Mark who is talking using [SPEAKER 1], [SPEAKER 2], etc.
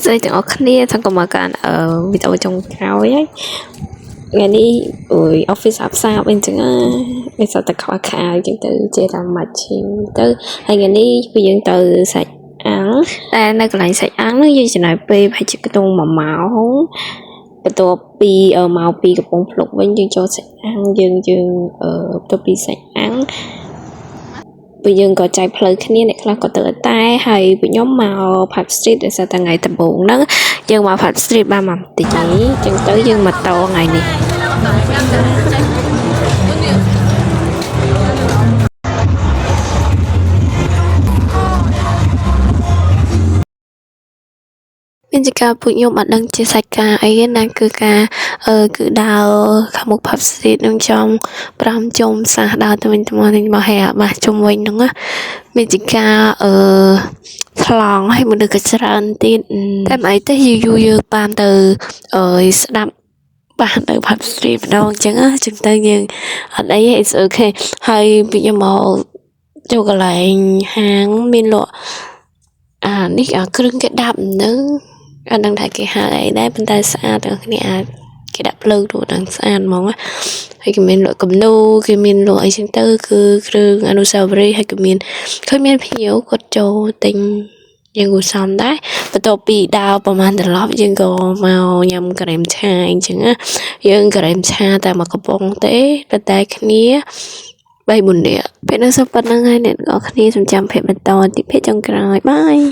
[SPEAKER 1] ស្ដីទាំងអស់គ្នាទាំងក៏មកកាន់វីដេអូចុងក្រោយហើយថ្ងៃនេះអូយ office អាប់សាបអីចឹងណាវាសតតែខ្វះខាតអញ្ចឹងទៅចេះតែ matching ទៅហើយថ្ងៃនេះគឺយើងទៅសាច់អាំងតែនៅកន្លែងសាច់អាំងហ្នឹងយើងចំណាយពេលប្រហែលជាខ្ទង់1ម៉ោងបន្ទាប់ពីមកពីកំពង់ភ្លុកវិញយើងចូលសាច់អាំងយើងយើងបន្ទាប់ពីសាច់អាំង ពួកយើងក៏ចែកផ្លូវគ្នាអ្នកខ្លះក៏ទៅតែហើយពួកខ្ញុំមក Pub Street ដោយសារតែថ្ងៃដំបូងហ្នឹងយើងមក Pub Street បានមកបន្តិចនេះចឹងទៅយើងមកតថ្ងៃនេះ មានជាការពួកខ្ញុំអត់ដឹងជាសាច់ការអីទេណាគឺការគឺដើរខាងមុខ Pub Street នឹងចំ5ជុំសាសដើរទៅវិញទៅមកនេះមកហែអាបាសជុំវិញហ្នឹងណាមានជាការថ្លង់ឲ្យមនុស្សក៏ច្រើនទៀតតែមិនអីទេយូរយូរយើងបានទៅស្ដាប់បានទៅ Pub Street ម្ដងអញ្ចឹងណាអញ្ចឹងទៅយើងអត់អីទេ it's okay ហើយពួកខ្ញុំមកចូលកន្លែងហាងមានលក់អានេះអាគ្រឿងគេដាប់ហ្នឹងអត់ដឹងថាគេហៅអីដែរប៉ុន្តែស្អាតទាំងគ្នាអាចគេដាក់ភ្លើងទូដល់ស្អាតហ្មងណាហើយគេមានលក់គំនូគេមានលក់អីចឹងទៅគឺគ្រឿងអនុស្សាវរីយ៍ហើយក៏មានឃើញមានភ្ញៀវគាត់ចូលទិញយើងគួរសមដែរបន្ទាប់ពីដើរប្រហែលត្រឡប់យើងក៏មកញ៉ាំក្រែមឆាអញ្ចឹងណាយើងក្រែមឆាតែមួយកំប៉ុងទេប៉ុន្តែគ្នា3 4នាក់ពេលនេះសូមប៉ុណ្្នឹងហើយអ្នកទាំងអស់គ្នាសូមចាំភាពបន្តទីភាគចុងក្រោយបាយ។